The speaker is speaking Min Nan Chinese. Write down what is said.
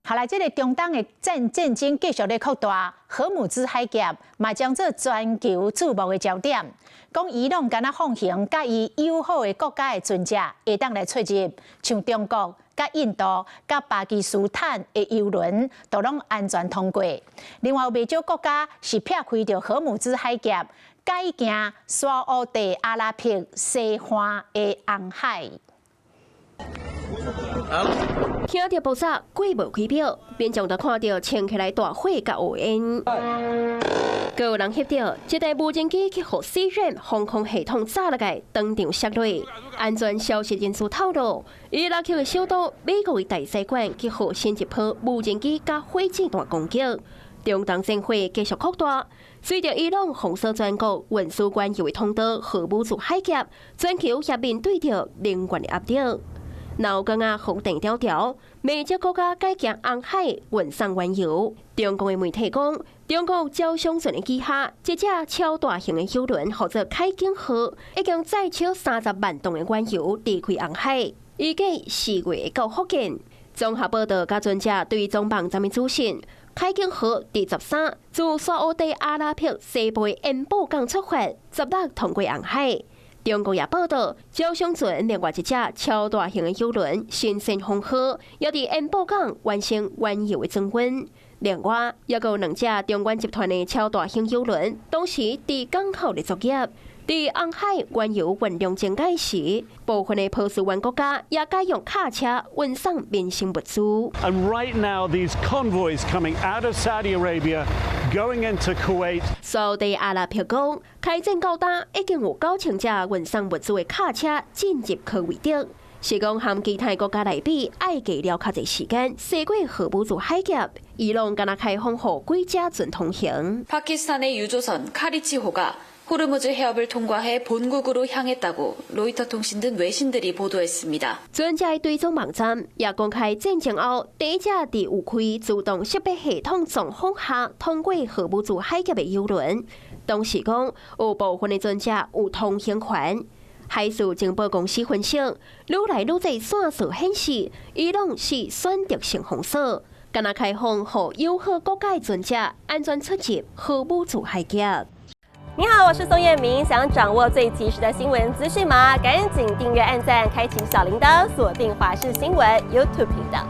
好來，這个中東的戰爭繼續咧擴大，荷姆茲海峽嘛將做全球注目的焦點。講伊朗敢若放行佮伊友好的國家的船隻會當來出入，像中國、佮印度、佮巴基斯坦的油輪都攏安全通過。另外有袂少國家是撇開著荷姆茲海峽，改行沙烏地阿拉伯西岸的紅海。聽著爆炸，過無幾秒，民眾就看著衝起來大火佮烏煙。閣有人翕著，這台無人機去予 C-RAM 防空系統炸落來，當場摔落。安全消息人士透露，伊拉克的首都美國的大使館去予新一波無人機佮火箭彈攻擊。中東戰火繼續擴大，隨著伊朗封鎖全國運輸原油的通道荷姆茲海峽，全球也面對著能源的壓力。鬧剛啊，紅電條條，每隻國家改行紅海運送原油。中共的媒體講，中國招商船的旗下，這隻超大型的油輪號做凱景號，已經載超30萬噸的原油離開紅海，預計4月到福建。綜合報道，佮船隻追蹤網站的資訊，凱景號佇13自沙烏地阿拉伯西部的延布港出發，16通過紅海。中國也報道，招商船另外一隻超大型的油輪“新先鋒號”也佇延布港完成原油的轉運。另外，猶閣有兩隻中遠集團的超大型油輪，當時佇港口咧作業。佇紅海原油運量增加時，部分的波斯灣國家也改用卡車運送民生物資。 And right now, these convoys coming out of Saudi Arabia, going into Kuwait. 沙烏地阿拉伯講，開戰到今已經有9000隻運送物資的卡車進入科威特。是講和其他國家來比，愛過了較濟時間，駛過荷姆茲海峽，伊朗敢若開放予幾隻船通行。 파키스탄의 유조선 카리치호가 호르무즈 해협을 통과해 본국으로 향했다고 로이터 통신 등 외신들이 보도했습니다. 船隻追蹤網站也公開戰爭後第一隻佇有開自動識別系統狀況下通過荷姆茲海峽的油輪。當時講有部分的船隻有通行權。海事情報公司分析，愈來愈濟線索顯示，伊朗是選擇性封鎖，敢若開放予友好國家的船隻安全出入荷姆茲海峽。你好，我是宋燕明。想掌握最及時的新聞資訊嗎？趕緊訂閱、按讚、開啟小鈴鐺，鎖定華視新聞 YouTube 頻道。